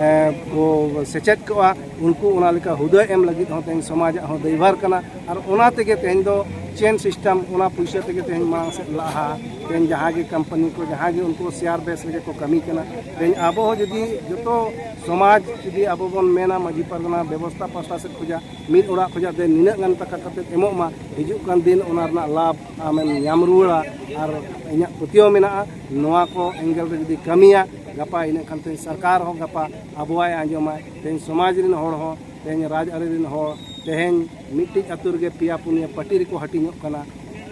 ᱮ, ᱠᱚ ᱥᱮᱪᱮᱫ ᱠᱚᱜᱼᱟ, ᱩᱱᱠᱩ ᱚᱱᱟ ᱞᱮᱠᱟ ᱦᱩᱫᱟᱹ ᱮᱢ ᱞᱟᱹᱜᱤᱫ ᱦᱚᱸ ᱛᱮᱦᱮᱧ ᱥᱚᱢᱟᱡᱟᱜ ᱦᱚᱸ ᱫᱟᱹᱭᱵᱷᱟᱨ ᱠᱟᱱᱟ᱾ ᱟᱨ ᱚᱱᱟ ᱛᱮᱜᱮ ᱛᱮᱦᱮᱧ ᱫᱚ ᱪᱮᱱ ᱥᱤᱥᱴᱮᱢ, ᱚᱱᱟ ᱯᱩᱭᱥᱟᱹ ᱛᱮᱜᱮ ᱛᱮᱦᱮᱧ ᱢᱟᱲᱟᱝ ᱥᱮᱫ ᱞᱟᱦᱟ᱾ ᱛᱮᱦᱮᱧ ᱡᱟᱦᱟᱸ ᱜᱮ ᱠᱳᱢᱯᱟᱱᱤ ᱠᱚ, ᱡᱟᱦᱟᱸ ᱜᱮ ᱩᱱᱠᱩ ᱥᱮᱭᱟᱨ ᱵᱮᱥ ᱨᱮᱜᱮ ᱠᱚ ᱠᱟᱹᱢᱤ ᱠᱟᱱᱟ᱾ ᱛᱮᱦᱮᱧ ᱟᱵᱚ ᱦᱚᱸ ᱡᱩᱫᱤ ᱡᱚᱛᱚ ᱥᱚᱢᱟᱡᱽ ᱡᱩᱫᱤ ᱟᱵᱚ ᱵᱚᱱ ᱢᱮᱱᱟ ᱢᱟᱹᱡᱷᱤ ᱯᱟᱨᱜᱟᱱᱟ ᱵᱮᱵᱚᱥᱛᱷᱟ ᱯᱟᱦᱴᱟ ᱥᱮᱫ ᱠᱷᱚᱱᱟᱜ ᱢᱤᱫ ᱚᱲᱟᱜ ᱠᱷᱚᱱᱟᱜ ᱫᱮ ᱱᱤᱱᱟᱹᱜ ᱜᱟᱱ ᱴᱟᱠᱟ ᱠᱟᱛᱮᱫ ᱮᱢᱚᱜ ᱢᱟ, ᱦᱤᱡᱩᱜ ᱠᱟᱱ ᱫᱤᱱ ᱚᱱᱟ ᱨᱮᱱᱟᱜ ᱞᱟᱵᱷ ᱟᱢᱮᱢ ᱧᱟᱢ ᱨᱩᱣᱟᱹᱲᱟ᱾ ᱟᱨ ᱤᱧᱟᱹᱜ ᱯᱟᱹᱛᱭᱟᱹᱣ ᱢᱮᱱᱟᱜᱼᱟ, ᱱᱚᱣᱟ ᱠᱚ ᱮᱝᱜᱮᱞ ᱨᱮ ᱡᱩᱫᱤ ᱠᱟᱹᱢᱤᱭᱟ ᱜᱟᱯᱟ, ᱤᱱᱟᱹ ᱠᱷᱟᱱ ᱛᱮᱦᱮᱧ ᱥᱚᱨᱠᱟᱨ ᱦᱚᱸ ᱜᱟᱯᱟ ᱟᱵᱚᱣᱟᱜ ᱮ ᱟᱸᱡᱚᱢᱟ᱾ ᱛᱮᱦᱮᱧ ᱥᱚᱢᱟᱡᱽ ᱨᱮᱱ ᱦᱚᱲ ᱦᱚᱸ, ᱛᱮᱦᱮᱧ ᱨᱟᱡᱽ ᱟᱹᱨᱤ ᱨᱮᱱ ᱦᱚᱲ, ᱛᱮᱦᱮᱧ ᱢᱤᱫᱴᱤᱡ ᱟᱹᱛᱩ ᱨᱮᱜᱮ ᱯᱮᱭᱟ ᱯᱩᱱᱭᱟᱹ ᱯᱟᱹᱴᱤ ᱨᱮᱠᱚ ᱦᱟᱹᱴᱤᱧᱚᱜ ᱠᱟᱱᱟ᱾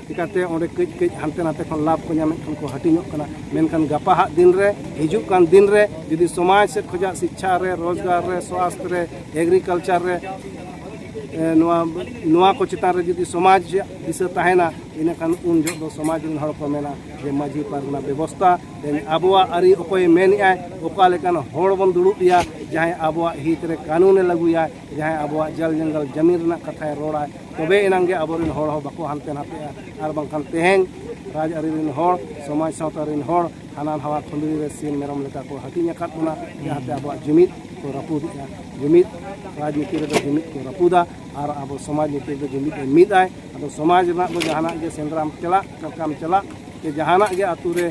ᱪᱤᱠᱟᱹᱛᱮ ᱚᱸᱰᱮ ᱠᱟᱹᱡ ᱠᱟᱹᱡ ᱦᱟᱱᱛᱮ ᱱᱟᱛᱮ ᱠᱷᱚᱱ ᱞᱟᱵᱷ ᱠᱚ ᱧᱟᱢᱮᱫ ᱠᱷᱟᱱ ᱠᱚ ᱦᱟᱹᱴᱤᱧᱚᱜ ᱠᱟᱱᱟ᱾ ᱢᱮᱱᱠᱷᱟᱱ ᱜᱟᱯᱟ ᱦᱟᱜ ᱫᱤᱱ ᱨᱮ, ᱦᱤᱡᱩᱜ ᱠᱟᱱ ᱫᱤᱱ ᱨᱮ ᱡᱩᱫᱤ ᱥᱚᱢᱟᱡᱽ ᱥᱮᱫ ᱠᱷᱚᱱᱟᱜ ᱥᱤᱪᱪᱷᱟ ᱨᱮ, ᱨᱳᱡᱽᱜᱟᱨ ᱨᱮ, ᱥᱣᱟᱥᱛᱷ ᱨᱮ, ᱮᱜᱽᱨᱤᱠᱟᱞᱪᱟᱨ ᱨᱮ, ᱮ, ᱱᱚᱣᱟ, ᱱᱚᱣᱟ ᱠᱚ ᱪᱮᱛᱟᱱ ᱨᱮ ᱡᱩᱫᱤ ᱥᱚᱢᱟᱡᱽ ᱨᱮᱭᱟᱜ ᱫᱤᱥᱟᱹ ᱛᱟᱦᱮᱱᱟ, ᱤᱱᱟᱹᱠᱷᱟᱱ ᱩᱱ ᱡᱚᱦᱚᱜ ᱫᱚ ᱥᱚᱢᱟᱡᱽ ᱨᱮᱱ ᱦᱚᱲ ᱠᱚ ᱢᱮᱱᱟ ᱡᱮ ᱢᱟᱹᱡᱷᱤ ᱯᱟᱨᱜᱟᱱᱟ ᱵᱮᱵᱚᱥᱛᱷᱟ, ᱛᱮᱦᱮᱧ ᱟᱵᱚᱣᱟᱜ ᱟᱹᱨᱤ ᱚᱠᱚᱭᱮ ᱢᱮᱱᱮᱜᱼᱟᱭ, ᱚᱠᱟ ᱞᱮᱠᱟᱱ ᱦᱚᱲ ᱵᱚᱱ ᱫᱩᱲᱩᱵ ᱮᱭᱟ, ᱡᱟᱦᱟᱸᱭ ᱟᱵᱚᱣᱟᱜ ᱦᱤᱛ ᱨᱮ ᱠᱟᱹᱱᱩᱱᱮ ᱞᱟᱹᱜᱩᱭᱟ, ᱡᱟᱦᱟᱸᱭ ᱟᱵᱚᱣᱟᱜ ᱡᱚᱞ ᱡᱚᱝᱜᱚᱞ ᱡᱟᱢᱤᱱ ᱨᱮᱱᱟᱜ ᱠᱟᱛᱷᱟᱭ ᱨᱚᱲᱟ, ᱛᱚᱵᱮ ᱮᱱᱟᱝ ᱜᱮ ᱟᱵᱚᱨᱮᱱ ᱦᱚᱲ ᱦᱚᱸ ᱵᱟᱠᱚ ᱦᱟᱱᱛᱮ ᱱᱟᱛᱮᱜᱼᱟ᱾ ᱟᱨ ᱵᱟᱝᱠᱷᱟᱱ ᱛᱮᱦᱮᱧ ᱨᱟᱡᱽ ᱟᱹᱨᱤ ᱨᱮᱱ ᱦᱚᱲ, ᱥᱚᱢᱟᱡᱽ ᱥᱟᱶᱛᱟ ᱨᱮᱱ ᱦᱚᱲ ᱦᱟᱱᱟ ᱱᱟᱣᱟ ᱠᱷᱩᱸᱫᱽᱲᱤ ᱨᱮ ᱥᱤᱢ ᱢᱮᱨᱚᱢ ᱞᱮᱠᱟ ᱠᱚ ᱦᱟᱹᱴᱤᱧ ᱟᱠᱟᱫ ᱵᱚᱱᱟ, ᱡᱟᱦᱟᱸᱛᱮ ᱟᱵᱚᱣᱟᱜ ᱡᱩᱢᱤᱫ ᱠᱚ ᱨᱟᱹᱯᱩᱫᱮᱜᱼᱟ᱾ ᱡᱩᱢᱤᱫ, ᱨᱟᱡᱽᱱᱤᱛᱤ ᱨᱮᱫᱚ ᱡᱩᱢᱤᱫ ᱠᱚ ᱨᱟᱹᱯᱩᱫᱟ ᱟᱨ ᱟᱵᱚ ᱥᱚᱢᱟᱡᱽ ᱱᱤᱛᱤ ᱨᱮᱫᱚ ᱡᱩᱢᱤᱫ ᱮ ᱢᱤᱫ ᱟᱭ᱾ ᱟᱫᱚ ᱥᱚᱢᱟᱡᱽ ᱨᱮᱱᱟᱜ ᱫᱚ ᱡᱟᱦᱟᱱᱟᱜ ᱜᱮ ᱥᱮᱸᱫᱽᱨᱟᱢ ᱪᱟᱞᱟᱜ, ᱪᱟᱞᱟᱜ ᱠᱟᱢ ᱪᱟᱞᱟᱜ, ᱥᱮ ᱡᱟᱦᱟᱱᱟᱜ ᱜᱮ ᱟᱹᱛᱩ ᱨᱮ,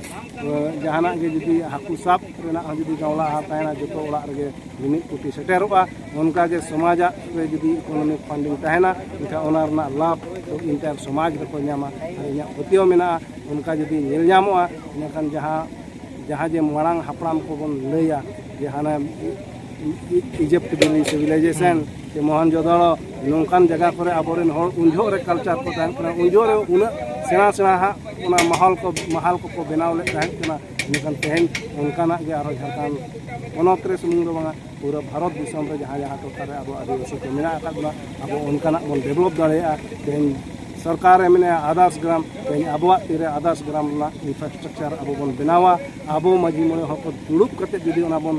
ᱮ, ᱡᱟᱦᱟᱱᱟᱜ ᱜᱮ ᱡᱩᱫᱤ ᱦᱟᱹᱠᱩ ᱥᱟᱵ ᱨᱮᱱᱟᱜ ᱦᱚᱸ ᱡᱩᱫᱤ ᱜᱟᱶᱞᱟ ᱟᱦᱟᱨ ᱛᱟᱦᱮᱱᱟ, ᱡᱚᱛᱚ ᱚᱲᱟᱜ ᱨᱮᱜᱮ ᱡᱩᱢᱤᱫ ᱠᱚ ᱥᱮᱴᱮᱨᱚᱜᱼᱟ᱾ ᱚᱱᱠᱟ ᱜᱮ ᱥᱚᱢᱟᱡᱟᱜ ᱨᱮ ᱡᱩᱫᱤ ᱤᱠᱳᱱᱚᱢᱤᱠ ᱯᱷᱟᱱᱰᱤᱝ ᱛᱟᱦᱮᱱᱟ, ᱮᱱᱠᱷᱟᱱ ᱚᱱᱟ ᱨᱮᱱᱟᱜ ᱞᱟᱵᱷ ᱫᱚ ᱤᱱᱴᱟᱭᱟᱨ ᱥᱚᱢᱟᱡᱽ ᱨᱮᱠᱚ ᱧᱟᱢᱟ᱾ ᱟᱨ ᱤᱧᱟᱹᱜ ᱯᱟᱹᱛᱭᱟᱹᱣ ᱢᱮᱱᱟᱜᱼᱟ, ᱚᱱᱠᱟ ᱡᱩᱫᱤ ᱧᱮᱞ ᱧᱟᱢᱚᱜᱼᱟ, ᱤᱱᱟᱹᱠᱷᱟᱱ ᱡᱟᱦᱟᱸ, ᱡᱟᱦᱟᱸ ᱡᱮ ᱢᱟᱲᱟᱝ ᱦᱟᱯᱲᱟᱢ ᱠᱚᱵᱚᱱ ᱞᱟᱹᱭᱟ ᱡᱮ ᱦᱟᱱᱮ ᱤᱡᱤᱯᱴ ᱵᱷᱮᱞᱤ ᱥᱤᱵᱤᱞᱟᱭᱡᱮᱥᱚᱱ ᱥᱮ ᱢᱚᱦᱮᱱᱡᱳᱫᱟᱲᱳ, ᱱᱚᱝᱠᱟᱱ ᱡᱟᱭᱜᱟ ᱠᱚᱨᱮ ᱟᱵᱚᱨᱮᱱ ᱦᱚᱲ ᱩᱱ ᱡᱚᱦᱚᱜ ᱨᱮ ᱠᱟᱞᱪᱟᱨ ᱠᱚ ᱛᱟᱦᱮᱸ ᱠᱟᱱᱟ, ᱩᱱ ᱡᱚᱦᱚᱜ ᱨᱮ ᱩᱱᱟᱹᱜ ᱥᱮᱬᱟ ᱥᱮᱬᱟ ᱦᱟᱸᱜ ᱚᱱᱟ ᱢᱟᱦᱚᱞ ᱠᱚ, ᱢᱟᱦᱟᱞ ᱠᱚᱠᱚ ᱵᱮᱱᱟᱣ ᱞᱮᱫ ᱛᱟᱦᱮᱸ ᱠᱟᱱᱟ᱾ ᱤᱱᱟᱹᱠᱷᱟᱱ ᱛᱮᱦᱮᱧ ᱚᱱᱠᱟᱱᱟᱜ ᱜᱮ ᱟᱨᱦᱚᱸ ᱡᱷᱟᱲᱠᱷᱚᱸᱰ ᱯᱚᱱᱚᱛ ᱨᱮ ᱥᱩᱢᱩᱝ ᱫᱚ ᱵᱟᱝᱟ, ᱯᱩᱨᱟᱹ ᱵᱷᱟᱨᱚᱛ ᱫᱤᱥᱚᱢ ᱨᱮ ᱡᱟᱦᱟᱸ ᱡᱟᱦᱟᱸ ᱴᱚᱴᱷᱟ ᱨᱮ ᱟᱵᱚ ᱟᱹᱫᱤᱵᱟᱹᱥᱤ ᱠᱚ ᱢᱮᱱᱟᱜ ᱟᱠᱟᱫ ᱵᱚᱱᱟ, ᱟᱵᱚ ᱚᱱᱠᱟᱱᱟᱜ ᱵᱚᱱ ᱰᱮᱵᱷᱞᱚᱯ ᱫᱟᱲᱮᱭᱟᱜᱼᱟ᱾ ᱛᱮᱦᱮᱧ ᱥᱚᱨᱠᱟᱨ ᱮ ᱢᱮᱱᱮᱜᱼᱟ ᱟᱫᱟᱨᱥ ᱜᱨᱟᱢ, ᱛᱮᱦᱮᱧ ᱟᱵᱚᱣᱟᱜ ᱛᱤᱨᱮ ᱟᱫᱟᱨᱥ ᱜᱨᱟᱢ ᱨᱮᱱᱟᱜ ᱤᱱᱯᱷᱨᱟᱥᱴᱨᱟᱠᱪᱟᱨ ᱟᱵᱚ ᱵᱚᱱ ᱵᱮᱱᱟᱣᱟ᱾ ᱟᱵᱚ ᱢᱟᱹᱡᱷᱤ ᱢᱚᱬᱮ ᱦᱚᱲ ᱠᱚ ᱫᱩᱲᱩᱵ ᱠᱟᱛᱮ ᱡᱩᱫᱤ ᱚᱱᱟ ᱵᱚᱱ,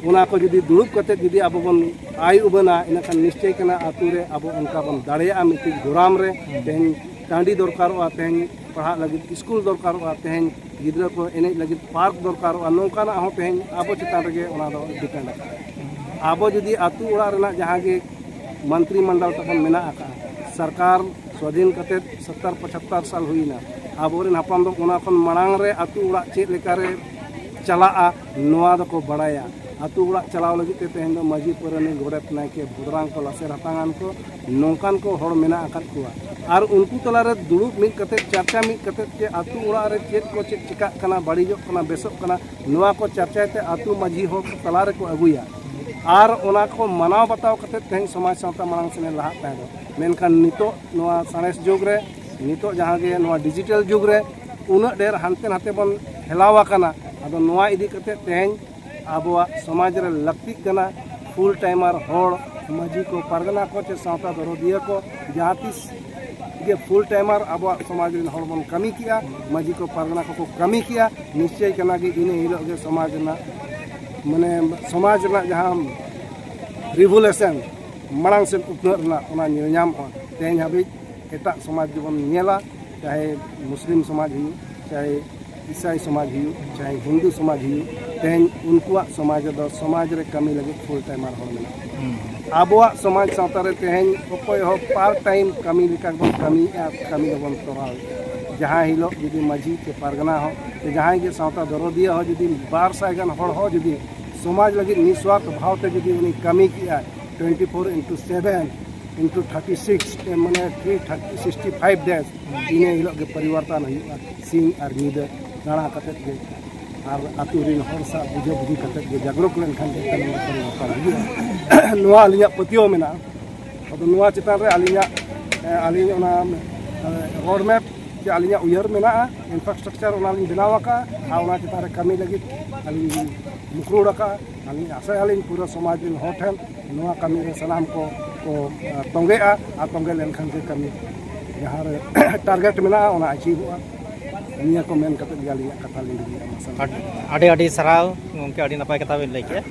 ᱚᱱᱟ ᱠᱚ ᱡᱩᱫᱤ ᱫᱩᱲᱩᱵ ᱠᱟᱛᱮ ᱡᱩᱫᱤ ᱟᱵᱚ ᱵᱚᱱ ᱟᱭ ᱩᱵᱟᱹᱱᱟ, ᱤᱱᱟᱹᱠᱷᱟᱱ ᱱᱤᱥᱪᱚᱭ ᱠᱟᱱᱟ ᱟᱹᱛᱩ ᱨᱮ ᱟᱵᱚ ᱚᱱᱠᱟ ᱵᱚᱱ ᱫᱟᱲᱮᱭᱟᱜᱼᱟ᱾ ᱢᱤᱫᱴᱤᱡ ᱜᱚᱨᱟᱢ ᱨᱮ ᱛᱮᱦᱮᱧ ᱴᱟᱺᱰᱤ ᱫᱚᱨᱠᱟᱨᱚᱜᱼᱟ, ᱛᱮᱦᱮᱧ ᱯᱟᱲᱦᱟᱜ ᱞᱟᱹᱜᱤᱫ ᱥᱠᱩᱞ ᱫᱚᱨᱠᱟᱨᱚᱜᱼᱟ, ᱛᱮᱦᱮᱧ ᱜᱤᱫᱽᱨᱟᱹ ᱠᱚ ᱮᱱᱮᱡ ᱞᱟᱹᱜᱤᱫ ᱯᱟᱨᱠ ᱫᱚᱨᱠᱟᱨᱚᱜᱼᱟ, ᱱᱚᱝᱠᱟᱱᱟᱜ ᱦᱚᱸ ᱛᱮᱦᱮᱧ ᱟᱵᱚ ᱪᱮᱛᱟᱱ ᱨᱮᱜᱮ ᱚᱱᱟ ᱫᱚ ᱰᱤᱯᱮᱱᱰ ᱟᱠᱟᱱᱟ᱾ ᱟᱵᱚ ᱡᱩᱫᱤ ᱟᱹᱛᱩ ᱚᱲᱟᱜ ᱨᱮᱱᱟᱜ ᱡᱟᱦᱟᱸ ᱜᱮ ᱢᱚᱱᱛᱨᱤ ᱢᱚᱱᱰᱚᱞ ᱛᱟᱵᱚᱱ ᱢᱮᱱᱟᱜ ᱟᱠᱟᱫᱼᱟ, ᱥᱚᱨᱠᱟᱨ ᱥᱣᱟᱫᱷᱤᱱ ᱠᱟᱛᱮ ᱥᱚᱛᱛᱚᱨ ᱯᱚᱸᱪᱟᱛᱛᱚᱨ ᱥᱟᱞ ᱦᱩᱭᱱᱟ, ᱟᱵᱚᱨᱮᱱ ᱦᱟᱯᱲᱟᱢ ᱫᱚ ᱚᱱᱟ ᱠᱷᱚᱱ ᱢᱟᱲᱟᱝ ᱨᱮ ᱟᱹᱛᱩ ᱚᱲᱟᱜ ᱪᱮᱫ ᱞᱮᱠᱟᱨᱮ ᱪᱟᱞᱟᱜᱼᱟ, ᱱᱚᱣᱟ ᱫᱚᱠᱚ ᱵᱟᱲᱟᱭᱟ᱾ ᱟᱹᱛᱩ ᱚᱲᱟᱜ ᱪᱟᱞᱟᱣ ᱞᱟᱹᱜᱤᱫ ᱛᱮ ᱛᱮᱦᱮᱧ ᱫᱚ ᱢᱟᱹᱡᱷᱤ, ᱯᱟᱨᱟᱱᱤᱠ, ᱜᱚᱰᱮᱛ, ᱱᱟᱭᱠᱮ, ᱵᱷᱚᱫᱽᱨᱟᱝ ᱠᱚ, ᱞᱟᱥᱮᱨ ᱦᱟᱛᱟᱝᱟᱱ ᱠᱚ, ᱱᱚᱝᱠᱟᱱ ᱠᱚ ᱦᱚᱲ ᱢᱮᱱᱟᱜ ᱟᱠᱟᱫ ᱠᱚᱣᱟ᱾ ᱟᱨ ᱩᱱᱠᱩ ᱛᱟᱞᱟᱨᱮ ᱫᱩᱲᱩᱵ ᱢᱤᱫ ᱠᱟᱛᱮ, ᱪᱟᱨᱪᱟ ᱢᱤᱫ ᱠᱟᱛᱮ ᱡᱮ ᱟᱹᱛᱩ ᱚᱲᱟᱜ ᱨᱮ ᱪᱮᱫ ᱠᱚ ᱪᱮᱫ ᱪᱤᱠᱟᱜ ᱠᱟᱱᱟ, ᱵᱟᱹᱲᱤᱡᱚᱜ ᱠᱟᱱᱟ, ᱵᱮᱥᱚᱜ ᱠᱟᱱᱟ, ᱱᱚᱣᱟ ᱠᱚ ᱪᱟᱨᱪᱟᱭ ᱛᱮ ᱟᱹᱛᱩ ᱢᱟᱹᱡᱷᱤ ᱦᱚᱲ ᱠᱚ ᱛᱟᱞᱟ ᱨᱮᱠᱚ ᱟᱹᱜᱩᱭᱟ᱾ ᱟᱨ ᱚᱱᱟ ᱠᱚ ᱢᱟᱱᱟᱣ ᱵᱟᱛᱟᱣ ᱠᱟᱛᱮ ᱛᱮᱦᱮᱧ ᱥᱚᱢᱟᱡᱽ ᱥᱟᱶᱛᱟ ᱢᱟᱲᱟᱝ ᱥᱮᱱᱮ ᱞᱟᱦᱟᱜ ᱛᱟᱦᱮᱸᱫ᱾ ᱢᱮᱱᱠᱷᱟᱱ ᱱᱤᱛᱚᱜ ᱱᱚᱣᱟ ᱥᱟᱬᱮᱥ ᱡᱩᱜᱽ ᱨᱮ, ᱱᱤᱛᱚᱜ ᱡᱟᱦᱟᱸ ᱜᱮ ᱱᱚᱣᱟ ᱰᱤᱡᱤᱴᱟᱞ ᱡᱩᱜᱽ ᱨᱮ ᱩᱱᱟᱹᱜ ᱰᱷᱮᱨ ᱦᱟᱱᱛᱮ ᱱᱟᱛᱮ ᱵᱚᱱ ᱦᱮᱞᱟᱣ ᱟᱠᱟᱱᱟ᱾ ᱟᱫᱚ ᱱᱚᱣᱟ ᱤᱫᱤ ᱠᱟᱛᱮ ᱛᱮᱦᱮᱧ ᱟᱵᱚᱣᱟᱜ ᱥᱚᱢᱟᱡᱽ ᱨᱮ ᱞᱟᱹᱠᱛᱤᱜ ᱠᱟᱱᱟ ᱯᱷᱩᱞ ᱴᱟᱭᱢᱟᱨ ᱦᱚᱲ, ᱢᱟᱹᱡᱷᱤ ᱠᱚ, ᱯᱟᱨᱜᱟᱱᱟ ᱠᱚ ᱪᱮ ᱥᱟᱶᱛᱟ ᱫᱚᱨᱚᱫᱤᱭᱟᱹ ᱠᱚ, ᱡᱟᱦᱟᱸ ᱛᱤᱥ ᱜᱮ ᱯᱷᱩᱞ ᱴᱟᱭᱢᱟᱨ ᱟᱵᱚᱣᱟᱜ ᱥᱚᱢᱟᱡᱽ ᱨᱮᱱ ᱦᱚᱲ ᱵᱚᱱ ᱠᱟᱹᱢᱤ ᱠᱮᱜᱼᱟ, ᱢᱟᱹᱡᱷᱤ ᱠᱚ ᱯᱟᱨᱜᱟᱱᱟ ᱠᱚᱠᱚ ᱠᱟᱹᱢᱤ ᱠᱮᱜᱼᱟ, ᱱᱤᱥᱪᱚᱭ ᱠᱟᱱᱟ ᱜᱮ ᱤᱱᱟᱹ ᱦᱤᱞᱳᱜ ᱜᱮ ᱥᱚᱢᱟᱡᱽ ᱨᱮᱱᱟᱜ, ᱢᱟᱱᱮ, ᱥᱚᱢᱟᱡᱽ ᱨᱮᱱᱟᱜ ᱡᱟᱦᱟᱸ ᱨᱤᱵᱷᱚᱞᱩᱥᱚᱱ, ᱢᱟᱲᱟᱝ ᱥᱮᱫ ᱩᱛᱱᱟᱹᱜ ᱨᱮᱱᱟᱜ ᱚᱱᱟ ᱧᱮᱞ ᱧᱟᱢᱚᱜᱼᱟ᱾ ᱛᱮᱦᱮᱧ ᱦᱟᱹᱵᱤᱡ ᱮᱴᱟᱜ ᱥᱚᱢᱟᱡᱽ ᱜᱮᱵᱚᱱ ᱧᱮᱞᱟ, ᱪᱟᱦᱮ ᱢᱩᱥᱞᱤᱢ ᱥᱚᱢᱟᱡᱽ ᱦᱩᱭᱩᱜ, ᱪᱟᱦᱮ ᱤᱥᱟᱭ ᱥᱚᱢᱟᱡᱽ ᱦᱩᱭᱩᱜ, ᱪᱟᱦᱮ ᱦᱤᱱᱫᱩ ᱥᱚᱢᱟᱡᱽ ᱦᱩᱭᱩᱜ, ᱛᱮᱦᱮᱧ ᱩᱱᱠᱩᱣᱟᱜ ᱥᱚᱢᱟᱡᱽ ᱨᱮᱫᱚ ᱥᱚᱢᱟᱡᱽ ᱨᱮ ᱠᱟᱹᱢᱤ ᱞᱟᱹᱜᱤᱫ ᱯᱷᱩᱞ ᱴᱟᱭᱢᱟᱨ ᱦᱚᱲ ᱢᱮᱱᱟᱜ ᱠᱚᱣᱟ᱾ ᱟᱵᱚᱣᱟᱜ ᱥᱚᱢᱟᱡᱽ ᱥᱟᱶᱛᱟ ᱨᱮ ᱛᱮᱦᱮᱧ ᱚᱠᱚᱭ ᱦᱚᱸ ᱯᱟᱨᱴ ᱴᱟᱭᱤᱢ ᱠᱟᱹᱢᱤ ᱞᱮᱠᱟ ᱵᱚᱱ ᱠᱟᱹᱢᱤᱭᱮᱫᱼᱟ, ᱠᱟᱹᱢᱤ ᱫᱚᱵᱚᱱ ᱛᱚᱨᱟᱣᱮᱫᱼᱟ᱾ ᱡᱟᱦᱟᱸ ᱦᱤᱞᱳᱜ ᱡᱩᱫᱤ ᱢᱟᱹᱡᱷᱤ ᱪᱮ ᱯᱟᱨᱜᱟᱱᱟ ᱦᱚᱸ ᱪᱮ ᱡᱟᱦᱟᱸᱭ ᱜᱮ ᱥᱟᱶᱛᱟ ᱫᱚᱨᱚᱫᱤᱭᱟᱹ ᱦᱚᱸ ᱡᱩᱫᱤ ᱵᱟᱨ ᱥᱟᱭ ᱜᱟᱱ ᱦᱚᱲ ᱦᱚᱸ ᱡᱩᱫᱤ ᱥᱚᱢᱟᱡᱽ ᱞᱟᱹᱜᱤᱫ ᱱᱤᱥᱣᱟᱨᱛᱷ ᱵᱷᱟᱣ ᱛᱮ ᱡᱩᱫᱤ ᱩᱱᱤ ᱠᱟᱹᱢᱤ ᱠᱮᱜᱼᱟᱭ, twenty four into seven into thirty six, ᱢᱟᱱᱮ three thirty, sixty five days, ᱤᱱᱟᱹ ᱦᱤᱞᱳᱜ ᱜᱮ ᱯᱚᱨᱤᱵᱚᱨᱛᱚᱱ ᱦᱩᱭᱩᱜᱼᱟ᱾ ᱥᱤᱧ ᱟᱨ ᱧᱤᱫᱟᱹ ᱫᱟᱬᱟ ᱠᱟᱛᱮᱫ ᱜᱮ ᱟᱨ ᱟᱹᱛᱩ ᱨᱮᱱ ᱦᱚᱲ ᱥᱟᱶ ᱵᱩᱡᱷᱟᱹ ᱵᱩᱡᱷᱤ ᱠᱟᱛᱮ ᱜᱮ ᱡᱟᱜᱽᱨᱚᱛ ᱞᱮᱱᱠᱷᱟᱱ ᱜᱮ ᱛᱟᱭᱱᱚᱢ ᱫᱟᱨᱟᱢ ᱱᱟᱯᱟᱭ ᱦᱩᱭᱩᱜᱼᱟ᱾ ᱱᱚᱣᱟ ᱟᱹᱞᱤᱧᱟᱜ ᱯᱟᱹᱛᱭᱟᱹᱣ ᱢᱮᱱᱟᱜᱼᱟ᱾ ᱟᱫᱚ ᱱᱚᱣᱟ ᱪᱮᱛᱟᱱ ᱨᱮ ᱟᱹᱞᱤᱧᱟᱜ ᱟᱹᱞᱤᱧ ᱚᱱᱟ ᱨᱳᱰ ᱢᱮᱯ ᱡᱮ ᱟᱹᱞᱤᱧᱟᱜ ᱩᱭᱦᱟᱹᱨ ᱢᱮᱱᱟᱜᱼᱟ, ᱤᱱᱯᱷᱨᱟᱥᱴᱨᱟᱠᱪᱟᱨ ᱚᱱᱟ ᱞᱤᱧ ᱵᱮᱱᱟᱣ ᱟᱠᱟᱫᱼᱟ ᱟᱨ ᱚᱱᱟ ᱪᱮᱛᱟᱱ ᱨᱮ ᱠᱟᱹᱢᱤ ᱞᱟᱹᱜᱤᱫ ᱟᱹᱞᱤᱧ ᱞᱤᱧ ᱢᱩᱠᱨᱩᱲ ᱟᱠᱟᱫᱼᱟ᱾ ᱟᱹᱞᱤᱧ ᱟᱥᱟᱭᱟᱞᱤᱧ ᱯᱩᱨᱟᱹ ᱥᱚᱢᱟᱡᱽ ᱨᱮᱱ ᱦᱚᱲ ᱴᱷᱮᱱ ᱱᱚᱣᱟ ᱠᱟᱹᱢᱤ ᱨᱮ ᱥᱟᱱᱟᱢ ᱠᱚ ᱠᱚ ᱛᱚᱸᱜᱮᱜᱼᱟ ᱟᱨ ᱛᱚᱸᱜᱮ ᱞᱮᱱᱠᱷᱟᱱ ᱜᱮ ᱠᱟᱹᱢᱤ ᱡᱟᱦᱟᱸ ᱨᱮ ᱴᱟᱨᱜᱮᱴ ᱢᱮᱱᱟᱜᱼᱟ ᱚᱱᱟ ᱟᱪᱤᱵᱷᱚᱜᱼᱟ᱾ ᱱᱤᱭᱟᱹ ᱠᱚ ᱢᱮᱱ ᱠᱟᱛᱮ ᱜᱮ ᱟᱹᱞᱤᱧᱟᱜ ᱠᱟᱛᱷᱟ ᱞᱤᱧ ᱞᱟᱹᱭᱮᱫᱼᱟ᱾ ᱢᱟᱥᱮ᱾ ᱟᱹᱰᱤ ᱟᱹᱰᱤ ᱥᱟᱨᱦᱟᱣ ᱜᱚᱢᱠᱮ, ᱟᱹᱰᱤ ᱱᱟᱯᱟᱭ ᱠᱟᱛᱷᱟ ᱵᱤᱱ ᱞᱟᱹᱭ ᱠᱮᱫᱼᱟ᱾